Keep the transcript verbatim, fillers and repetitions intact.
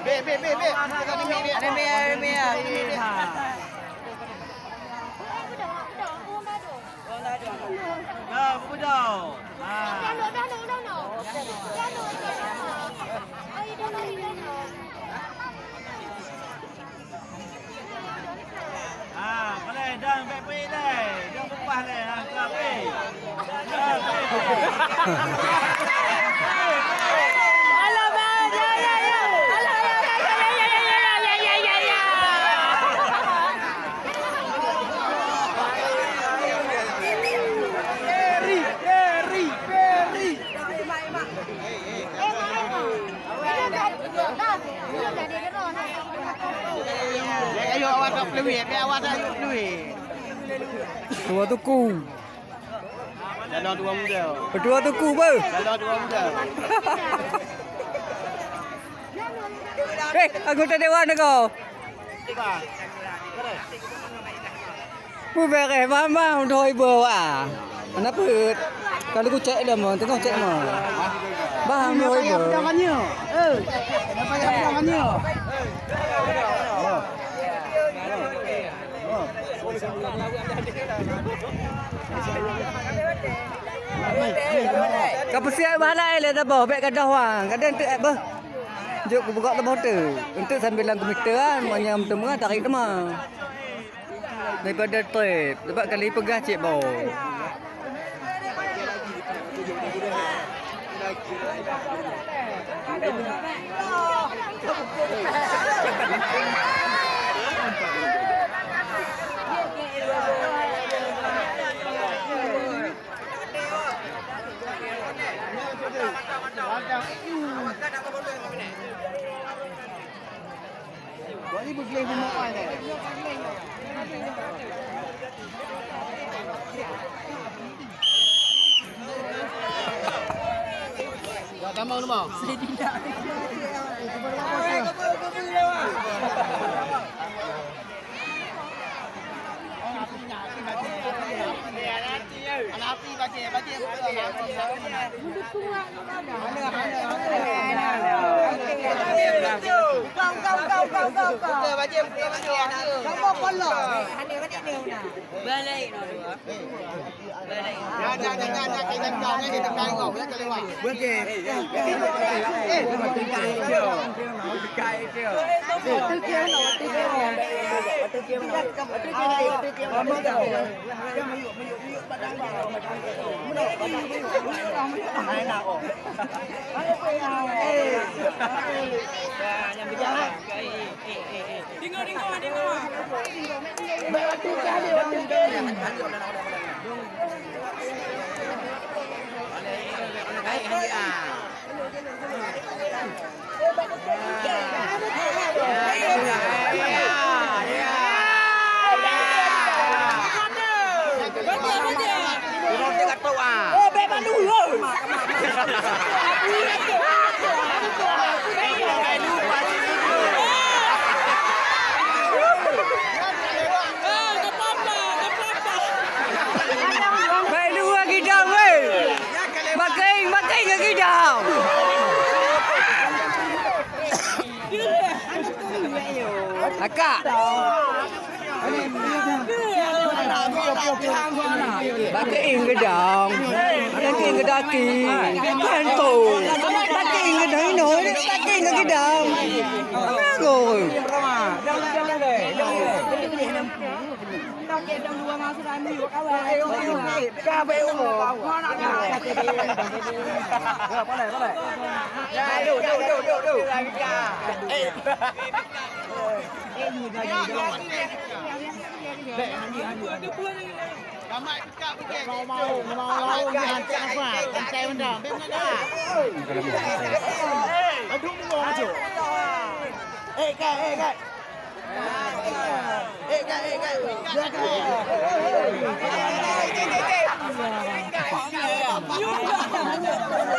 Bek, bek, bek, bek. Ada mi, ada mi, ada mi. Dah, beudôh. Ha. Ha, boleh dah baik-baik deh. Dah lepas deh. Ha, ka baik. Dah baik. Alah, bang. Ya, ya, ya. Alah, ya, ya, ya. Peri, peri, peri. Ayo awak tak peluit, biar awak tak peluit. Ketua Tuku. Dalam dua muda. Ketua Tuku, beuh. Dalam dua muda. Eh, anggota dewan kau. Mubareh mamang doi beuh wa. Hana peuet. Ka lheueh kucek lom, teungoh cek mo. Bang doi beuh. Eh, kenapa ya bilang nyoe? Ka peusiap bak halai lé saboh, bèk gadôh wa. Kadang teuk beuh. Jok kupeugah saboh teuk. Enteuk sambilan komite kan, meunyoe meuteumé tarék teuma. Daripada trép, sebab kali peugah cit bau. Akak. Bak keuieng geudong. Bak keuieng geudaki. Kan tu. Bak keuieng geudong inoe. Bak keuieng geudong. Bagus.